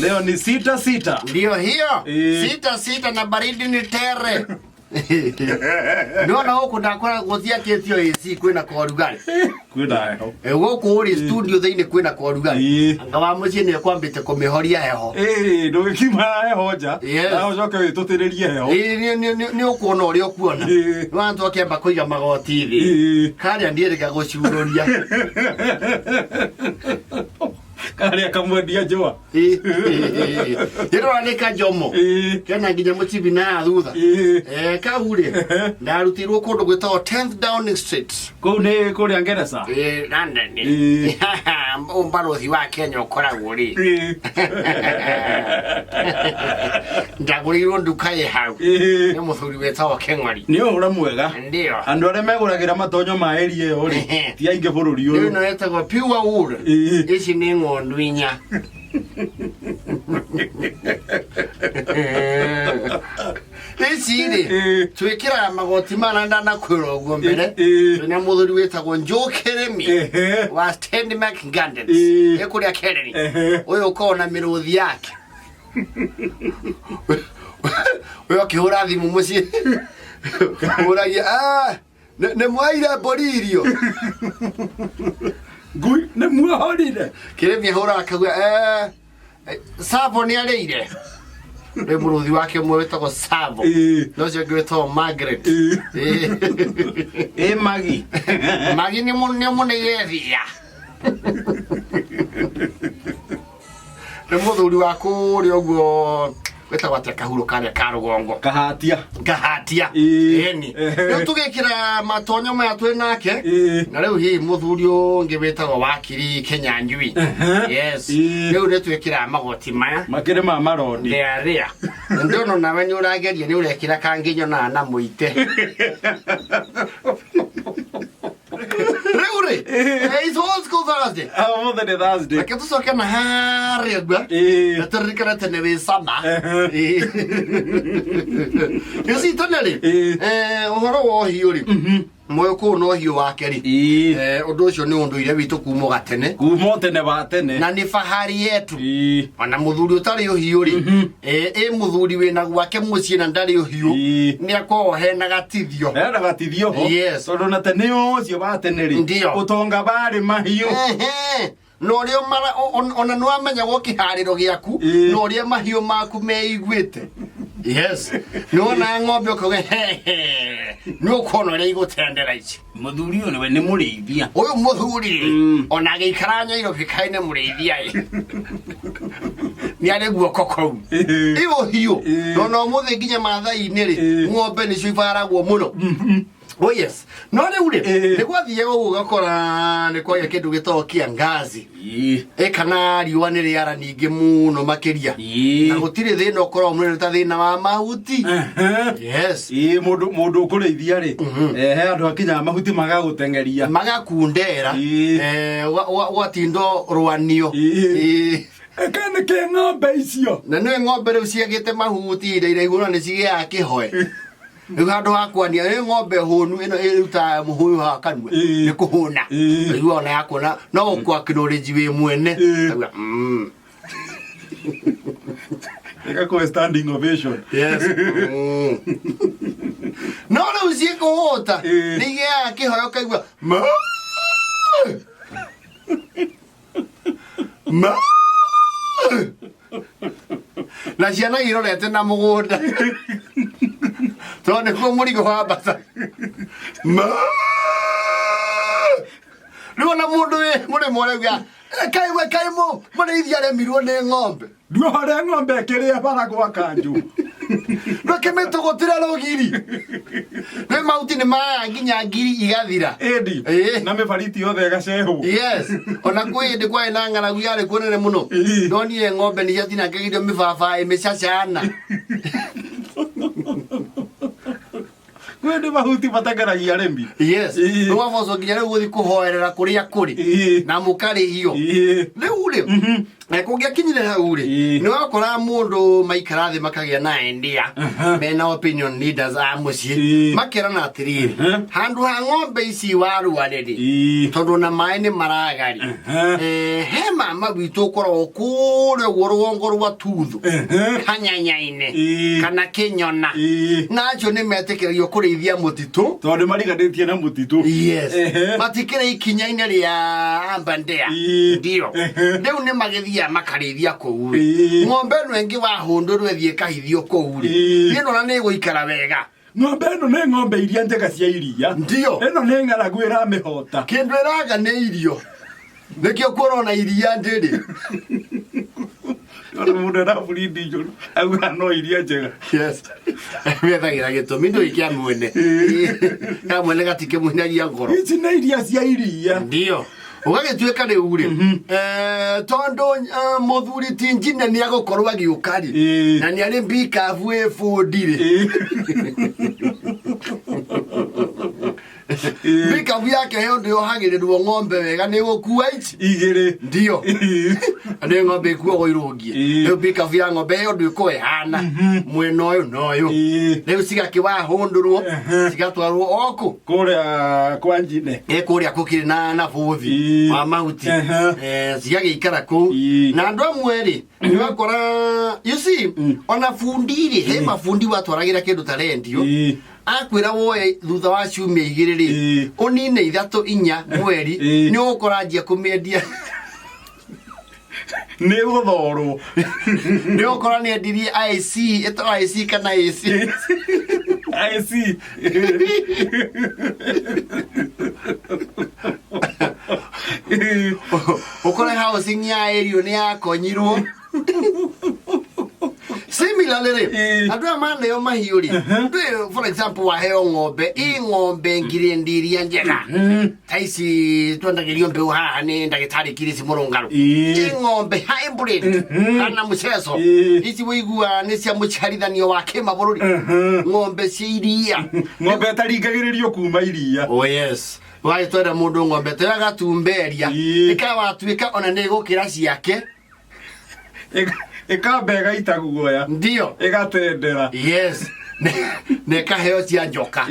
Leo ni 6 6. Ndio hiyo. Ĩĩ. 6 6 na baridi ni tere. Ndona gũkũ ndakora gũthiakĩtio AC kwĩna korugarĩ. Kwĩna heho. Gũkũ rĩ studio thĩinĩ kwĩna korugarĩ. Anga wa mũciĩ nĩ ekwambĩte kũmĩhoria heho. Ĩĩ, ndũgĩkiuma heho nja. Na ũcoke wĩtũtĩrĩrie heho. Ĩĩ, nĩ ũkuona ũrĩa ũkuona. Nĩ twakĩamba kũiga magoti thĩ. Karĩa ndiĩrĩga gũcurũria. Karĩa kamwendia njũa. Ndĩrora nĩ kajomo. Kena nginya mũcibi na ya thutha. Kau rĩ ndarutirwo kũndũ gwĩtagwo 10th Downing Street. Kũu nĩ kũrĩa Ngereca. Ĩĩ, London. Ũmbarũthi wa Kenya ũkoragwo rĩ. Ndagũrĩirwo nduka ĩ hau. Nĩ mũthuri wĩtagwo Kĩng'ori. Nĩ ũhoro mwega. Ndio. Andũ arĩa megũragĩra matonyo ma area ĩyo rĩ, ti aingĩ bũrũri Rĩu ũyũ. ĩno ĩtagwo pure wool. Ici nĩ ng'ondu 4. Ici rĩ twĩkĩraga magoti mana ndanakwĩra ũguo mbere. Twĩna mũthuri wĩtagwo Njũkĩrĩmi wa Stanmark Gardens. Ĩ kũrĩa Kereni. Ũyũ ũkoragwo na mĩrũthi yake. Ũyũ akĩhũra thimũ mũciĩ ũragia, "Ah, nĩ mwaire mbũri irio?" Ngui nĩ muohorire. Kĩrĩmi ahũraga akauga, "Eh, Savo nĩ arĩire." Rĩ mũrũthi wake ũmwe wĩtagwo Savo na ũcio ũngĩ wĩtagwo Margaret. Ĩ magi. Magi nĩ mũnĩire thia. Nĩ mũthuri wa kũrĩa ũguo wĩtagwo atĩa, kahuro karĩa ka rũgongo. Kahatia. Kahatia. Ĩni. Rĩu tũgĩkĩra matonyo maya twĩ nake na rĩu hihi mũthuri ũngĩ wĩtagwo wakiri Kenyanjui. Yes. Rĩu nĩ twĩkĩraga magoti maya. Makĩrĩ ma marondi. Rĩa ndona nawe nĩ ũrageria, nĩ ũrekĩra kangĩ nyonaga na mũite. Rĩu rĩ, it's old school Thursday. Ũmũthĩ nĩ Thursday. Reke tũcoke na harĩa ũguo na tũririkane tene wĩ cama. You see, tene rĩ, ũhoro wa ũhiũ rĩ, mũgĩkũyũ na ũhiũ wake rĩ, ũndũ ũcio nĩ ũndũire witũ kuma gatene. Kuma tene wa tene. Na nĩ fahari yetu. Ona mũthuri ũtarĩ ũhiũ rĩ, ĩ mũthuri wĩna gwake mũciĩ na ndarĩ ũhiũ, nĩ akoragwo hena gatithio. Hena gatithio ho. Tondũ na tene ũcio wa tene rĩ, Ndio. ũtonga warĩ mahiũ. Na ũrĩa ona nĩ wamenyagwo kĩharĩro gĩaku na ũrĩa mahiũ maku meiguĩte. Yes, nĩ wona ng'ombe ũkauga hehe, nĩ ũkuona ũrĩa igũtendera ici. Mũthuri ũyũ nĩwe nĩ mũrĩithia. Ũyũ mũthuri rĩ, ona agĩikara Nyairobi kaĩ nĩ mũrĩithia ĩ, nĩ arĩ guoko kũu ĩ ũhiũ. Ona ũmũthĩ nginya mathai-inĩ rĩ, ng'ombe nĩcio ibaragwo mũno. Oh yes. No rĩu rĩ, nĩ gwathiaga ũguo ũgakora nĩ kwagĩa kĩndũ gĩtagwo kiangazi. Ĩ kana riũa nĩ rĩara ningĩ mũno makĩria. Na gũtirĩ thĩna ũkoragwo mũnene ta thĩna wa mahuti. Yes. Ĩĩ, mũndũ ũkũrĩithia rĩ, he andũ akinyaga mahuti magagũteng'eria. Magakundera. Ũgatinda rwanio. Ĩka nĩ kĩ ng'ombe icio? Na nĩ ng'ombe rĩu ciagĩte mahuti ihinda iraihu na nĩ cigĩaga kĩhoe. Rĩu handũ ha kwania ĩ ng'ombe hũnu ĩno ĩrutaga mũhũyũ haha kanua nĩ kũhũna. Rĩu ona yakuona no ũkũ acknowledge wĩ mwene. Auga. Ĩgakũhe standing ovation. Yes. No rĩu ciĩkũhũta nĩ igĩaga kĩhoyo kaigua ma ma na ciana irorete na mũgũnda tondũ nĩkuo mũrigo wambata ma. Rĩu ona mũndũ wĩ mũrĩmo ũrauga, "Kaĩ we, kaĩ mũrĩithi aremirwo nĩ ng'ombe." Nduohore ng'ombe ĩkĩrĩa bara gwa kanjũ. Ndũkĩmĩtũgũtĩre rũgiri nĩ mahuti nĩ maya nginya ngiri igathira. Ĩndi. Na mĩbariti yothe ĩgacehwo. Yes, ona kwĩ hĩndĩ kwarĩ na ng'aragu yarĩ kuo nene mũno, ndonire ng'ombe nĩ ciatinangagĩrio mĩbabaĩ mĩcacana. Kwĩ nĩ mahuti mateng'eragia arĩmi. Yes, rĩu waboco nginya rĩu gũthiĩ kũhoerera kũrĩa kũrĩ na mũkarĩhio. Rĩu rĩ, Na kũngĩakinyire hau rĩ, Ĩĩ. nĩ wakoraga mũndũ maikara thĩ makagĩa na endia mena opinion leaders a mũciĩ, Ĩĩ. makerana atĩrĩrĩ, handũ ha ng'ombe ici warũarĩ rĩ, Ĩĩ. tondũ na maĩ nĩ maragarĩ, he mama witũ ũkoragwo kũrĩa ũguo rũgongo rwa Tuthu, Kanyanya-inĩ, Ĩĩ. kana Kĩnyona, Ĩĩ. na acio nĩ metĩkĩragio kũrĩithia mũtitũ. Tondũ mariganĩtie na mũtitũ. Yes. Matikĩrĩ ikinya-inĩ rĩa Aberdare. Ĩĩ. Ndio. Rĩu nĩ magĩthiaga makarĩithia kũu rĩ. Ng'ombe ĩno ĩngĩ wahũndũrwo ĩthiĩ ĩkahithio kũu rĩ, niĩ ndona nĩ ĩgũikara wega. Ng'ombe ĩno nĩ ng'ombe iria njega cia iria. Ndio. Ĩno nĩ ng'aragu ĩramĩhota. Kĩndũ ĩraga nĩ irio, nĩkĩo kuona ona iria ndĩrĩ. Tondũ mũndũ ena burindi njũru auga no iria njega. Yes, wethagĩra gĩtũmi ndũĩ kĩa mwene, ka mwene gatikĩmũinagia ngoro. Ici nĩ iria cia iria. Ndio ũgagĩtuĩka rĩu rĩ, tondũ mũthuri ti njine nĩ agũkorwo agĩũka rĩ, na nĩ arĩ mbikabu ĩ bũndi rĩ, mbikabu yake he ũndũ yohagĩrĩrwo ng'ombe wega nĩ gũkua ici Igĩrĩ. Ndio, nĩ ng'ombe ĩkuagwo irũngie. Rĩu mbikabu ya ng'ombe ĩyo ũndũ ĩkorwo ĩhana mwena ũyũ na ũyũ. Rĩu cigakĩwahũndũrwo, cigatwarwo okũ Kũrĩa kwa njine. Ĩ kũrĩa kũkĩrĩ na bũthi wa mahuti. Cigagĩikara kũu. Na andũ amwe rĩ, nĩwakora, you see, ona bundi rĩ, he mabundi watwaragĩra kĩndũ ta rendio, akwĩra woe thutha wa ciumia 2 rĩ, ũnine 3 4 mweri, nĩ ũgũkora anjia kũmĩendia. Nĩ gũthorwo. Nĩ ũgũkora nĩ endirie IC ĩtagwo IC kana AC. IC. Ũkore housing ya area nĩ yakonyirwo. Similarly rĩ, andũ aya maneo mahiũ rĩ, ndũĩ, for example, waheo ng'ombe, ĩ ng'ombe ngirĩndi iria njega ta ici twendagĩrio mbeũ haha nĩ ndagĩtarĩ Kirisi Mũrũngarũ, ĩ ng'ombe hybrid kana mũceco, ici wĩiguaga nĩ cia mũciarithanio wa kĩmabũrũri, ng'ombe cia iria. Ng'ombe ĩtaringagĩrĩrio kuma iria. Oh yes, wagĩtwara mũndũ ng'ombe ta ĩyo agatumberia, ĩkawatuĩka ona nĩ ĩgũkĩra ciake. Ĩkamba ĩgaita guoya. Ndio. Ĩgatendera. Yes, na ĩkaheo cia njoka.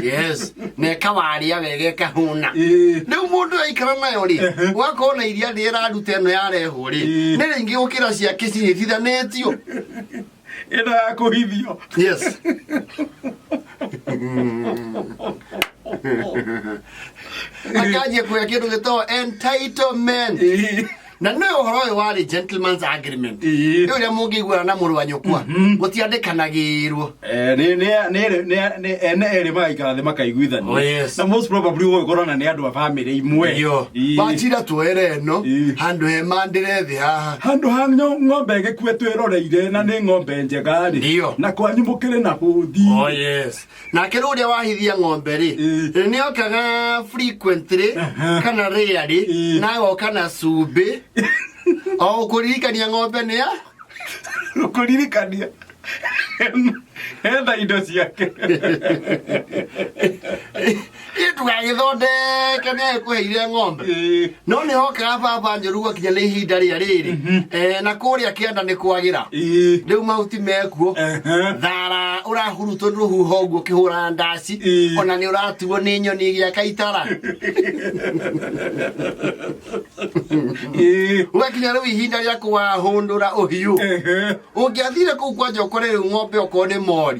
Yes, na ĩkawarĩa wega ĩkahũna. Rĩu mũndũ aikara nayo rĩ, ũgakorwo na iria rĩ ĩraruta ĩno yarehwo rĩ, nĩ rĩingĩ gũkĩra ciake cinyitithanĩtio. Ĩno ya kũhithio. Yes, akanjia kuoya kĩndũ gĩtagwo entitlement. Na nĩ ũhoro ũyũ warĩ gentleman's agreement. Nĩ ũrĩa mũngĩiguana na mũrũ wa nyũkwa, gũtiandĩkanagĩrwo. Nĩ ene erĩ magaikara thĩ makaiguithania. Oh, yes. Na most probably ũgũgĩkorwo na nĩ andũ a bamĩrĩ imwe. Iyo. Wachira tuoere ĩno handũ he mandĩre thĩ haha. Handũ ha ng'ombe ĩgĩkue twĩroreire na nĩ ng'ombe njega rĩ. Ndio. Na kwanyu mũkĩrĩ na bũthi. Oh yes, nake rĩu ũrĩa wahithia ng'ombe rĩ, nĩ okaga frequently kana rarely, na agoka na cumbĩ o kũririkania ng'ombe nĩ ya Kũririkania etha indo ciake. Ĩ ndũgagĩthondeke nĩ agĩkũheire ng'ombe, no nĩ hokaga baba njũru gwakinya nĩ ihinda rĩa rĩrĩ, na kũrĩa kĩanda nĩ kwagĩra. Rĩu mahuti mekuo, thara ũrahurutwo nĩ rũhuho ũguo ũkĩhũra ndaci, ona nĩ ũratuo nĩ nyoni ĩgĩaka itara. Ũgakinya rĩu ihinda rĩa kũwahũndũra ũhiũ. Ũngĩathire kũu kwanja ũkore rĩu ng'ombe okorwo nĩ mori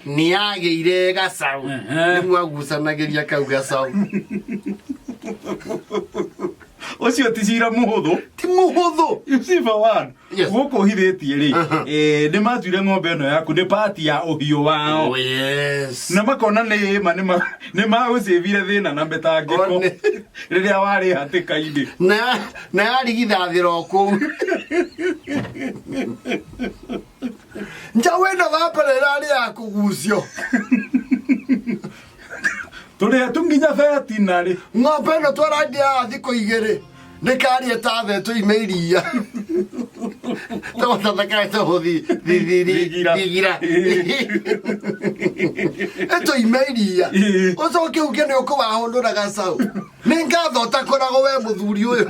nĩ yagĩire gacaũ, nĩ mwagucanagĩria kau gacaũ. Ũcio ti cira mũhũthũ. Ti mũhũthũ. You see, for one, Yes. gũkũ ũhithĩtie rĩ, nĩ matuire ng'ombe ĩno yaku nĩ pati ya ũhiũ wao. Oh yes. Na makona nĩ ma nĩ magũcĩvire thĩna na mĩtangĩko One. rĩrĩa warĩ hatĩka-inĩ. Na yarigithathĩra o kũu njaũ ĩno wambere ĩrarĩ ya kũgucio. Tũrĩa tu nginya vetinarĩ. Ng'ombe ĩno twarandia haha thikũ 2 nĩ karĩa ĩtathetwo ime iria tũgũtathakaĩtwo Thigira. thigira ĩtũime iria, ũcoke uge nĩ ũkũwahũndũra gacaũ. Nĩ ngatho ũtakoragwo we mũthuri ũyũ.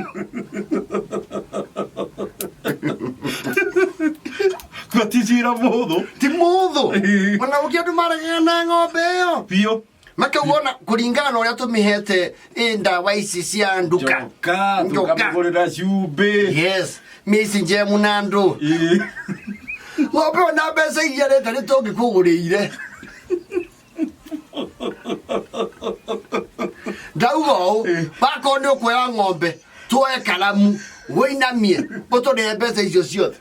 Ũguo ti cira mũhũthũ. Ti mũhũthũ. Ĩĩ. Ona gũkĩ andũ maregaga na ng'ombe ĩyo. Biũ. Makauga ona kũringana na ũrĩa tũmĩhete ĩ ndawa ici cia nduka. Njoka, Njoka. tũkamĩgũrĩra cumbĩ. Yes, mĩci njemu na andũ. Ĩĩ. Ng'ombe ĩyo na mbeca iria rĩta nĩ tũngĩkũgũrĩire. Ndauga ũũ, wakorwo nĩ ũkuoya ng'ombe, tuoe karamu, wĩinamie, ũtũrĩhe mbeca icio ciothe.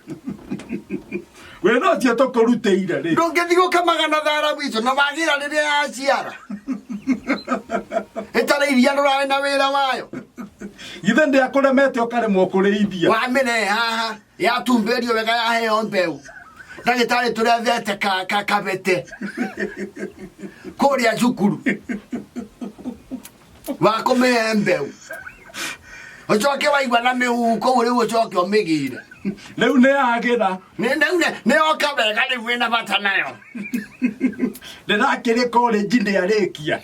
Wĩra ũcio tũkũrutĩire rĩ. Ndũngĩthiĩ gũkamaga na thara witũ na wagĩra rĩrĩa yaciara. Ĩtarĩ iria ndũrarĩ na wĩra wayo. Githĩ ndĩakũremete ũkaremwo kũrĩithia. Wamĩrehe haha yatumberio wega yaheo mbeũ. Ndagĩtarĩ tũrethete ka, ka, kabete kũrĩa cukuru wa kũmĩhe mbeũ. Ũcoke waigua na mĩhuhu kũu rĩu ũcoke ũmĩgĩre. Rĩu nĩ yagĩra. Nĩ rĩu nĩ yoka wega rĩu wĩna bata nayo. Ndĩrakĩrĩ college ndĩarĩkia.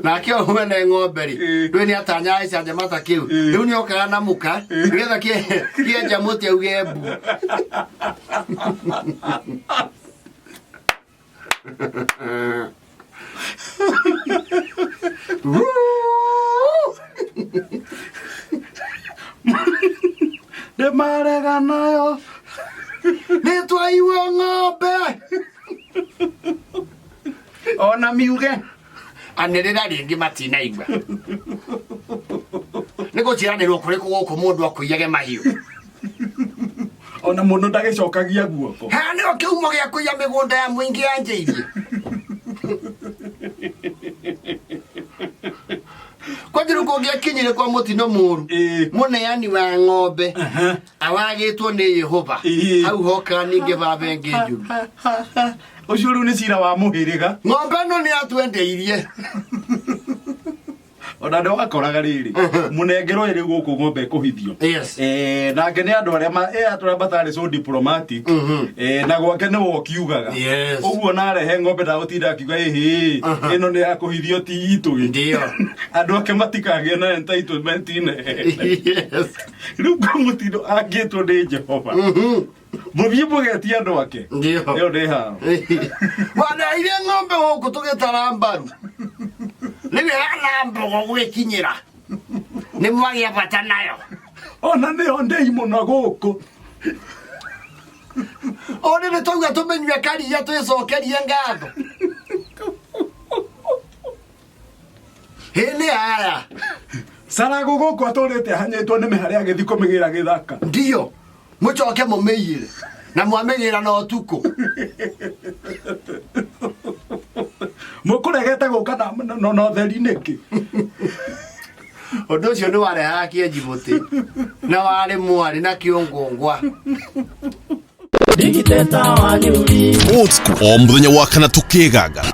Nake ũyũ mwene ng'ombe rĩ, Ĩĩ. ndũĩ nĩ atanyaga gĩcanjama ta kĩu. Ĩĩ. Rĩu nĩ okaga na mũka nĩgetha kĩenja mũtĩ auge mbu. Ndĩmarega nayo. Nĩ twaiwa ng'ombe. Ona miuge. Anĩrĩra rĩngĩ matinaigua. Nĩ gũciaranĩrwo kũrĩkũ gũkũ mũndũ akũiyage mahiũ. Ona mũndũ ndagĩcokagia guoko. Haha nĩho kĩhumo gĩa kũiya mĩgũnda ya mũingĩ yanjĩirie. Kwanjĩrũ kũngĩakinyire kwa mũtino mũru. Ĩĩ. Mũneani wa ng'ombe Aha. awagĩtwo nĩ Yehova. Ĩĩ. Hau hokaga ningĩ baba ĩngĩ njũru. Ũcio rĩu nĩ cira wa mũhĩrĩga. Ng'ombe ĩno nĩ atwendeirie. Ona nĩ wakoraga rĩrĩ. Mũnengerwo rĩu gũkũ ng'ombe ĩkũhithio. Yes. Nake nĩ andũ arĩa andũ arĩa matarĩ so diplomatic. Na gwake nĩwe ũkiugaga. Yes. Ũguo narehe ng'ombe ndagũtinda akiuga ĩhĩ ĩno nĩ ya kũhithio ti itũ ĩ. Ndio. Andũ ake matikagĩe na entitlement nene. Yes. Rĩu kwa mũtindo angĩtwo nĩ Jehova. Mũthiĩ mũgetie andũ ake. Ndio. Ĩyo nĩ haro. Wareheire ng'ombe gũkũ tũgĩtara mbaru. Rĩu ĩhana mbogo gwĩkinyĩra. Nĩ mwagĩa bata nayo. Ona nĩyo ndĩi mũno gũkũ. Ũrĩ nĩ twauga tũmĩnyue karia twĩcokerie ngatho. Hĩ nĩ aya. Carago gũkũ atũrĩte ahanyĩtwo nĩ mĩhare agĩthiĩ kũmĩgĩra gĩthaka. Ndio. Mũcoke mũmĩiyĩre. Na mwamĩgĩra na ũtukũ. Mũkũregete gũka na ũtheri nĩkĩ? Ũndũ ũcio nĩ warehaga kĩenji mũtĩ. Na warĩ mwarĩ na kĩũngũngwa. Old school o mũthenya wa kana tũkĩgangara.